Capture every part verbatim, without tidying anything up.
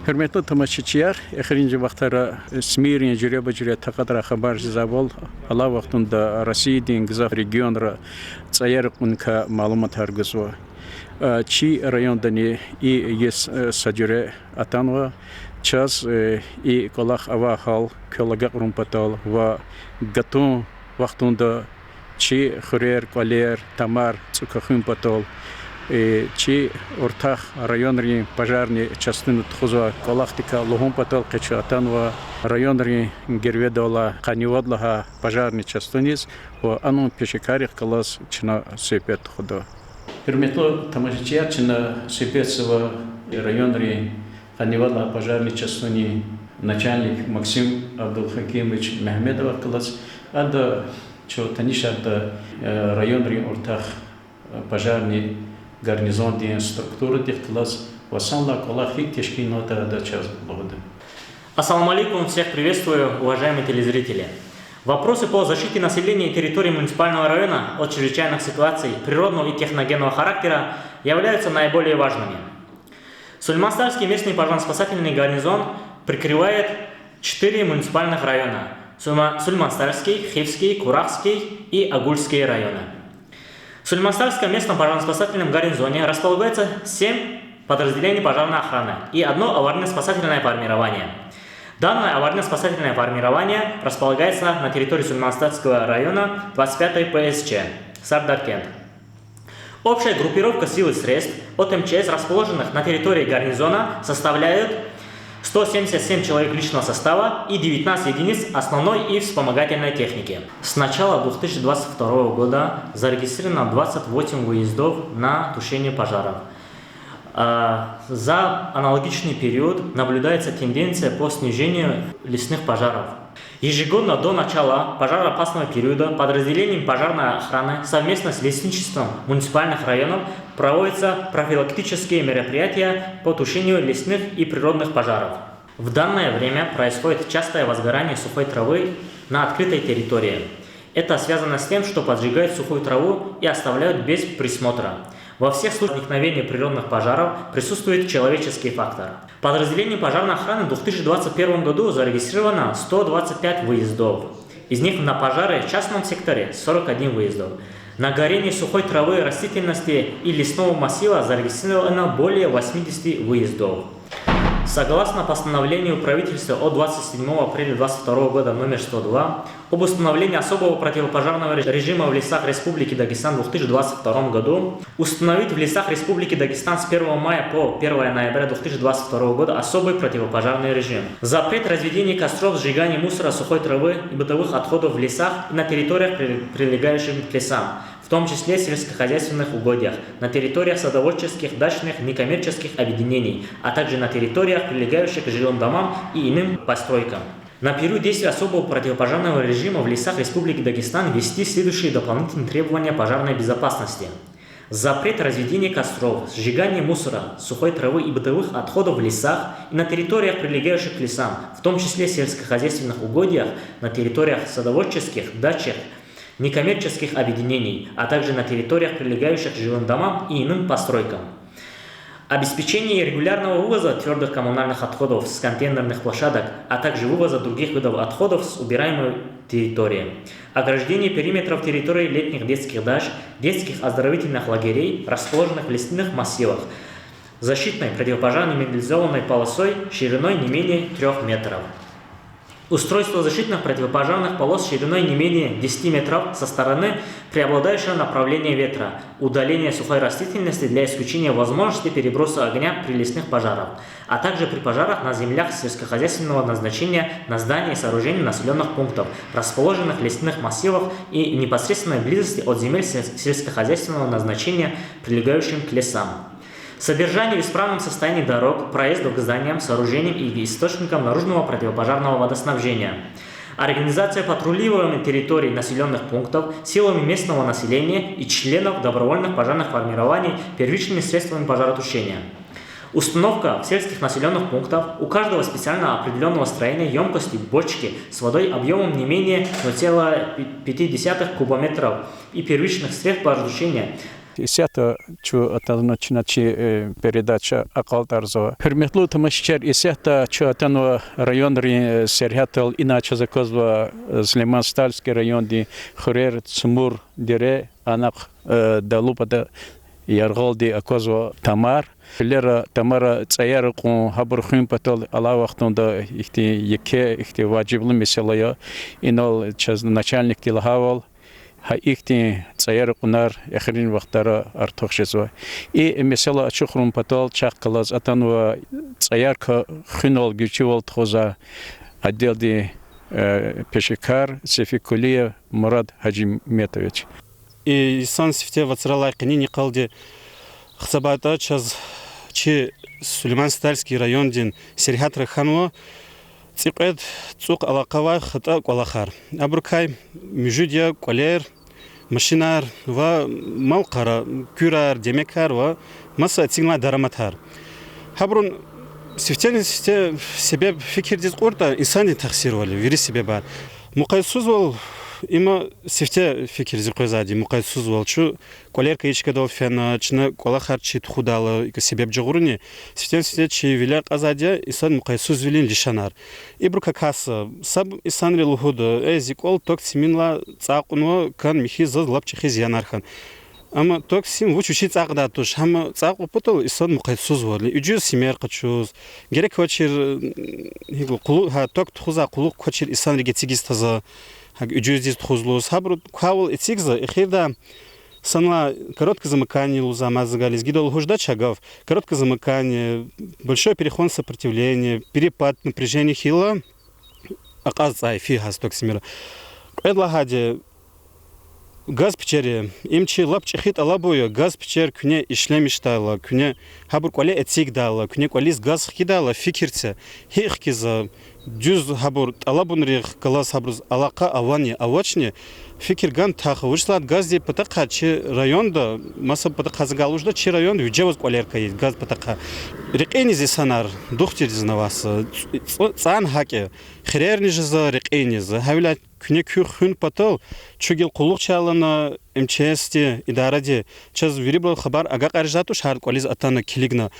Гьуьрметлу тамашачияр, эхиримжи вахтара СМИ-рин жуьреба-жуьре такьатрай хабар жезвайвал, алай вахтунда Россиядин гзаф регионра цӀаяр кьуникай малуматар гузва. Чи райондани и йис са жуьре атанва. Чаз и кӀвалах авай гьал квел агакьарун патал ва гатун вахтунда чи хуьрер, кӀвалер, тамар цӀукахун патал, чи уртах районрин пожарный частина тухузвай кӀвалахдикай лугьун патал къе чун атанва районрин герведалай къанни вад лагьай пожарный частиниз ва анун пешекаррихъ галаз чна суьгьбет тухуда. Гьуьрметлу тамашачияр, чна суьгьбетзава районрин къанни вад лагьай пожарный частинин начальник Максим Абдулхакимович Мегьамедовахъ галаз. Ада чун танишарда районрин уртах пожарный гарнизондин структурадихъ галаз ва санлай кӀвалах гьикӀ тешкилнаватӀа, ада чаз лугьуда. Ассаламу алейкум, всех приветствую, уважаемые телезрители. Вопросы по защите населения и территории муниципального района от чрезвычайных ситуаций природного и техногенного характера являются наиболее важными. Сулейман-Стальский местный пожарно-спасательный гарнизон прикрывает четыре муниципальных района: Сулейма-, Сулейман-Стальский, Хивский, Курахский и Агульский районы. В Сулейман-Стальском местном пожарно-спасательном гарнизоне располагается семь подразделений пожарной охраны и одно аварийно-спасательное формирование. Данное аварийно-спасательное формирование располагается на территории Сулейман-Стальского района двадцать пятой П С Ч Сардаркент. Общая группировка сил и средств от М Ч С, расположенных на территории гарнизона, составляет сто семьдесят семь человек личного состава и девятнадцать единиц основной и вспомогательной техники. С начала две тысячи двадцать второго года зарегистрировано двадцать восемь выездов на тушение пожаров. А, за аналогичный период наблюдается тенденция по снижению лесных пожаров. Ежегодно до начала пожароопасного периода подразделениями пожарной охраны совместно с лесничеством муниципальных районов проводятся профилактические мероприятия по тушению лесных и природных пожаров. В данное время происходит частое возгорание сухой травы на открытой территории. Это связано с тем, что поджигают сухую траву и оставляют без присмотра. Во всех случаях возникновения природных пожаров присутствует человеческий фактор. Подразделением пожарной охраны в две тысячи двадцать первом году зарегистрировано сто двадцать пять выездов. Из них на пожары в частном секторе сорок один выездов. На горение сухой травы, растительности и лесного массива зарегистрировано более восьмидесяти выездов. Согласно постановлению правительства от двадцать седьмого апреля двадцать второго года номер сто два об установлении особого противопожарного реж-, режима в лесах Республики Дагестан в две тысячи двадцать втором году, установить в лесах Республики Дагестан с первого мая по первое ноября две тысячи двадцать второго года особый противопожарный режим. Запрет разведения костров, сжигания мусора, сухой травы и бытовых отходов в лесах и на территориях, при-, прилегающих к лесам, в том числе сельскохозяйственных угодьях, на территориях садоводческих, дачных, некоммерческих объединений, а также на территориях, прилегающих к жилым домам и иным постройкам. На период действия особого противопожарного режима в лесах Республики Дагестан ввести следующие дополнительные требования пожарной безопасности. Запрет разведения костров, сжигания мусора, сухой травы и бытовых отходов в лесах и на территориях, прилегающих к лесам, в том числе сельскохозяйственных угодьях, на территориях садоводческих, дачных, некоммерческих объединений, а также на территориях, прилегающих к жилым домам и иным постройкам. Обеспечение регулярного вывоза твёрдых коммунальных отходов с контейнерных площадок, а также вывоза других видов отходов с убираемой территории. Ограждение периметров территории летних детских дач, детских оздоровительных лагерей, расположенных в лесных массивах, защитной противопожарной минерализованной полосой шириной не менее трёх метров. Устройство защитных противопожарных полос шириной не менее десяти метров со стороны преобладающего направления ветра, удаление сухой растительности для исключения возможности переброса огня при лесных пожарах, а также при пожарах на землях сельскохозяйственного назначения, на здании и сооружении населённых пунктов, расположенных в лесных массивах и в непосредственной близости от земель сельс-, сельскохозяйственного назначения, прилегающим к лесам. Содержание в исправном состоянии дорог, проездов к зданиям, сооружениям и источникам наружного противопожарного водоснабжения. Организация патрулирования территорий населённых пунктов силами местного населения и членов добровольных пожарных формирований первичными средствами пожаротушения. Установка в сельских населённых пунктах у каждого специально определённого строения ёмкости бочки с водой объёмом не менее ноль целых пять десятых кубометров и первичных средств пожаротушения Исятда чун атана чна чи, э, передача акьалтӀарзава. Гьуьрметлу тамашачияр, исятда чун атанва районрин, э, сергьятдал, ина чаз аквазва, э, Сулейман-Стальский райондин хуьрер Цумур дере, анахъ, э, далу пата яргъалди аквазва тамар. Вилера тамара цӀаяр кьун, гьабур хуьн патал алай вахтунда ихьтин еке, ихьтин важиблу месэла я. Инал чаз начальникди лагьайвал, гьа ихьтин цӀаяр кьунар эхирин вахтара артух жезва. И месэла ачухарун патал чахъ галаз атанва цӀаярикай хуьнал, гуьрчивал тухузвай отделдин, э, пешекар Сефикулиев Мурад Гьажиметович. И йисан сифте вацралай къенин йикъалди гьисабайтӀа, чаз чи Сулейман-Стальский райондин сергьятра хьанва цӀикьвед цӀукь алакъа авай хатӀа кӀвалахар. Абурукай муьжуьд я кӀвалер, машинар ва мал-къара, куьрар, демекар ва маса эцигнавай дараматар. Гьабурун сифтени-сифте себеб фикирдиз кьуртӀа, инсандин тахсирвал я вири себебар. Мукъайсузвал, има сифте фикирдиз къвезвайди мукъайсузвал. Чун кӀвалерикай и чкадал фена, чна кӀвалахар чи тухудайла, икӀ себеб жагъурни, сифтени-сифте чи виле кьазвайди я инсан мукъайсузвилин лишанар. Ибурукай каса, са инсанри лугьуда: э, зи кӀвал ток симинлай цӀай кьунва, кан михьиз, заз лап чӀехи зиянар хьана. Амма ток сим вуч, вичи цӀай кьадай туш, гьам цӀай кьун патал инсан мукъайсузвал, уьжуьз симер къачуз, герек квачир, гьикӀ лугьун, къулу-, гьа ток тухузвай къулухъ квачир инсанриз эцигиз таза, гьакӀ уьжуьздиз тухуз лугьуз. Гьабуру квайвал эцигзава, эхирда санлай короткое замыкание лугьузвай мазагализ, гила лугьуз жедач гьа гаф, короткое замыкание, большой переходное сопротивление, перепад напряжения хьайила, акьаз цӀай физ гьа ток симира. Кьвед лагьайди, газ пичери, им чи лап чӀехи тӀалабун я, газ пичер куьне ишлемишдайла, куьне гьабур кӀвале эцигдайла, куьне кӀвализ газ хкидайла фикир це, гьикӀ хкизва, дуьз гьабур тӀалабунрихъ галаз гьабуруз алакъа авани, авачни, фикир гана тахьа. Вучиз лагьайтӀа газдин патахъай чи районда, маса патахъай за галаз жеда, чи районда вижеваз кӀвалерикай газ патахъай. Рекьиниз инсанар, духтурдиз аваз, цӀ-, цӀ-, цӀан гьакӀ я. Хирерни жезва, рекьини жезва. Гьавиляй куьне куь хуьн патал чун гила къуллугъчияр лагьана, МЧС-ди, идаради чаз вирибурал хабар агакьариз жедай туш, гьар кӀвализ атана килигна.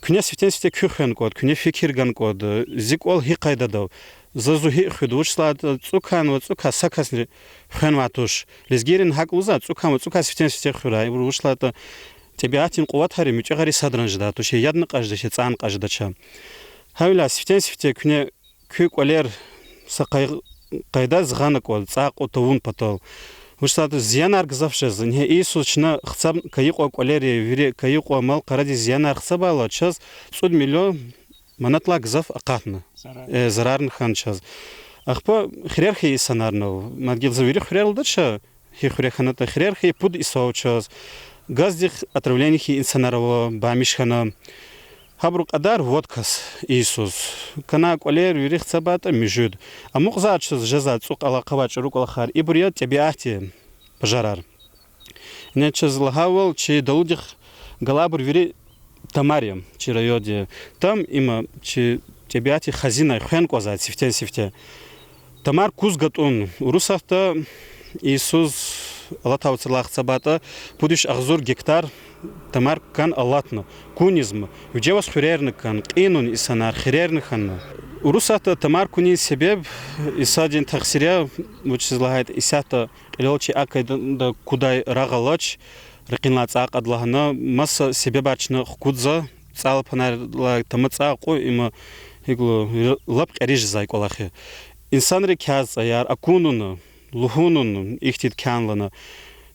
Куьне сифтени-сифте куь хвена кӀвада, куьне фикир гана кӀвада, зи кӀвал гьи къайдада ава, за зун гьикӀ хуьда, вучиз лагьайтӀа цӀукай ва цӀукай са касни хвенвай туш. Лезгийри гьакӀ лугьузва, цӀукай ва цӀукай сифтени-сифте хуьрай, вучиз лагьайтӀа тӀебиатдин къуватар муьтӀуьгъари садрани жедай туш, я ядни кьажедач, я цӀани кьажедач. Гьавиляй сифтени-сифте куьне куь кӀвалер са къай-, къайдадиз гъана кӀвада, цӀай кьун тавун патал. Вучиз лагьайтӀа зиянар гзаф жезва. Ингье йисуз чна гьисаб кайи кьван кӀвалери, вири кайи кьван мал-къарадиз зиянар гьисабайла, чаз цӀуд миллион манатлай гзаф акъатна. Э, зарарни хьана чаз. Ахпа хирер хьайи инсанарни ава. Мад гила за вири хуьрер лугьудач, гьи хуьре хьанатӀа, хирер хьайи пуд йисав чаз, газдихъ отравление хьайи инсанар ава, бамиш хьана. Гьабурун кьадар вад кас йисуз. КӀанай кӀвалер вири гьисабайтӀа муьжуьд. Амукьзавай чаз жезвай цӀукь алакъа авай чӀуру кӀвалахар, ибур я тӀебиатдин пожарар. Ина чаз лагьайвал, чи далудихъ галайбур вири тамар я чи районди. Там има чи тӀебиатдин хазина я, хвена кӀанзавай сифтени-сифте. Тамар куз гатӀун. Урусатда йисуз алатай вацралай гьисабайтӀа пуд виш агъзур гектар тамар кана алатна. Куьниз ма, вижеваз хуьрерни кана, кьинун инсанар, хирерни хьана. Урусатда тамар кунин себеб инсандин тахсир я, вучиз лагьайтӀа исятда кьилел чи а къайдада кудай рагъ алач, ракъинлай цӀай кьада лагьана, маса себебар чна хкудзава, цӀай лапанрилай тама цӀай кьун, има гьикӀ лугьун, лап кьери жезвай кӀвалах я. Инсанри кяз цӀаяр акунуна, лугьунуна, ихьтин кӀан лагьана.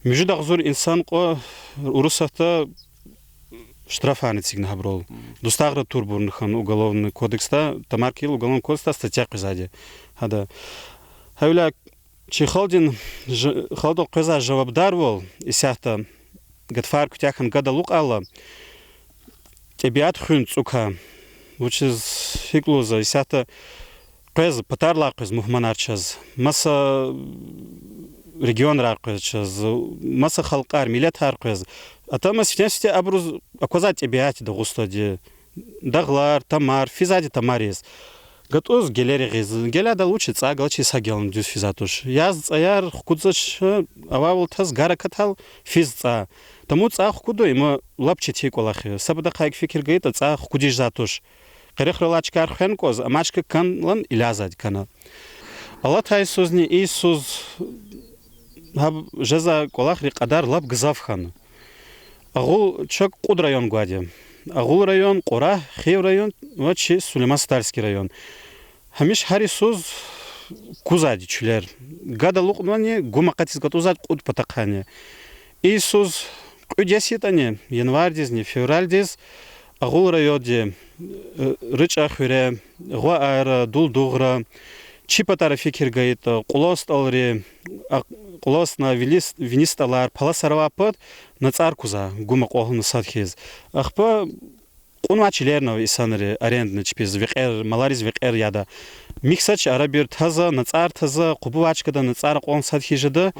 Муьжуьд агъзур инсан кьван Урусатда штрафарни эцигна гьабурал. Дустагъра турбурни хьана Уголовный кодексда, тамар кьил Уголовный кодексда статья къвезвайди я гьада. Гьавиляй чи халкьдин ж-, халкьдал къвезвай жавабдарвал исятда гатфар куьтягь хьана гада алукьайла, тӀебиат хуьн цӀукай. Вучиз, гьикӀ лугьузва, исятда къвез, патарилай къвез мугьманар чаз, маса регионрай къвез чаз, маса халкьар, миллетар къвез. Атанмаз сифтени-сифте абуруз аквазвай тӀебиат Дагъустандин. Дагълар, тамар, физвайди тамариз. ГатӀуз гелер ягъиз. Геле адал вуч я, цӀай галачиз са гелни дуьз физвай туш. Яз цӀаяр хкудзавач, авайвал таз гар акатайла физ цӀай. Тамуз цӀай хкудун, им лап четин кӀвалах я. Са патахъай фикир гайитӀа, цӀай хкудиз жезвай туш. Къерехрилай чкаяр хвена кӀанзава, амма чка кӀанзавани, илязавайди кӀанзава. Алатай йисузни и йисуз гьаб жезвай кӀвалахрин кьадар лап гзаф хьана. Агъул, чак кьуд район гвайди я. Агъул район, Кьурагь, Хив район ва чи Сулейман-Стальский район. Гьамиша гьар йисуз кузвайди чуьллер. Гада алукьнавани, гум акъатиз гатӀузвайди кьуд патахъайни. И йисуз кьуьд йис ятӀани, январдизни февралдиз Агъул районди, э, РичӀа хуьре, Гъва Айра, Дулдугъра, чи патара фикир гайитӀа, КьуластӀалри, а, КьуластӀна, Вилис-, ВинистӀалар, Паласар авай пад нацӀар кузва, гум акьван хьана сад хьиз. Ахпа кьунвай чилерни ава инсанри арендадиз чпиз, векьер, малариз векьер яда. Михьзавач, арабир тазва, нацӀар тазва, къубу авай чкада нацӀар акьван сад хьиз жеда.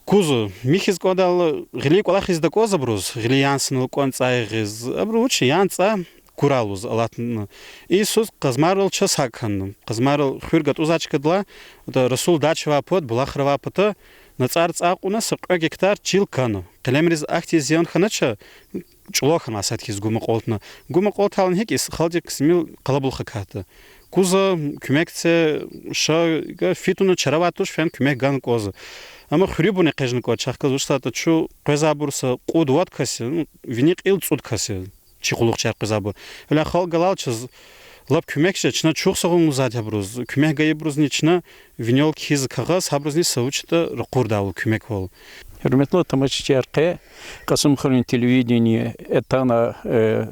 Кузва. Михьиз кӀандайла, гъилин кӀвалахриз дакӀанзава абуруз, гъиле ян санал кӀватӀ цӀай гъиз. Абуру вуч, ян цӀай курай лугьуз алатна. И йисуз Къазмайрал чаз гьакӀ хьана. Къазмайрал хуьр гатӀузвай чкадилай, ада Расул дача авай пад, булахра авай пата, нацӀар цӀай кьуна, са кьве гектар чил кана. Къелемриз ахьтин зиян хьанач, чӀулав хьанвай сад хьиз гум акьалтна. Гум акьалтайла гьикӀ, халкьдик ксмил къалабулух акатда. Кузва, куьмек це, ша, фи туна чара авай туш, фена куьмек гана кӀанзава. Амма хуьруьбурни экъечӀна кӀанда, чахъ галаз вуч лагьайтӀа, чун къвезвайбур са кьуд-вад кас я, ну, вини кьил цӀуд кас я, чи къуллугъчияр къвезвайбур. Гьавиляй халкь галай чаз лап куьмек жеда, чна чухсагъул лугьузвайди я абуруз, куьмек гайибурузни чна винел кхьиз кагъаз, гьабурузни са вуч ятӀа ракъурдайвал, куьмеквал. Гьуьрметлу тамашачияр, къе Кьасумхуьруьн телевидение, Этана, э,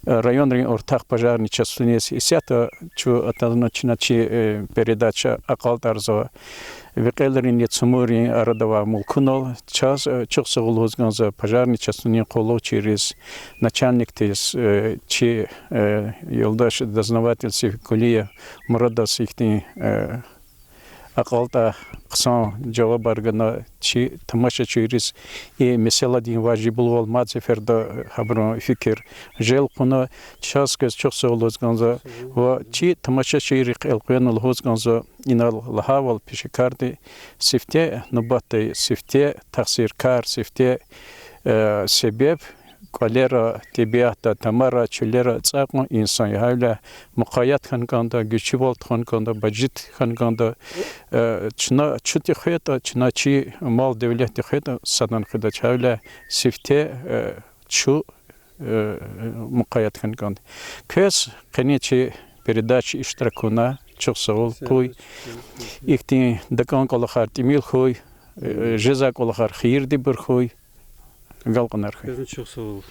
районрин ортах пожарный частуниз исятда чун атана чна чи, э, передача акьалтӀарзава. Векьерин я цумурин арада авай мулкунал чаз, э, чухсагъул лугьуз кӀанзава пожарный частунин къуллугъчийриз, начальникдиз, э, чи, э, юлдаш дознаватель Сейфкулиев Мурадаз ихьтин, э, акьалтӀай хъсан жавабар гана, чи тамашачийриз и месэладин важиблувал мад сеферда гьабурун фикир желб хъувуна. Чаз квез чухсагъул лугьуз кӀанзава ва чи тамашачийрихъ элкъвена лугьуз кӀанзава, инал лагьайвал, пешекарди сифте нубатдай, сифте тахсиркар, сифте, э, себеб кӀвалера, тӀебиатда, тамара, чуьллера цӀай кьун инсан я. Гьавиляй мукъаят хьана кӀанда, гуьрчивал тухвана кӀанда, бажит хьана кӀанда. Э, чна чунти хвейитӀа, чна чи мал-девлетди хвейитӀа, садани хуьдач. Гьавиляй сифте, э, чун, э, мукъаят хьана кӀанда. Квез къенин чи передача иштирак авуна чухсагъул хьуй. Ихьтин дакӀан кӀвалахар тӀимил хьуй, э, жезвай кӀвалахар хийирдинбур хьуй. Агалкьунар хьуй. Квезни чухсагъул.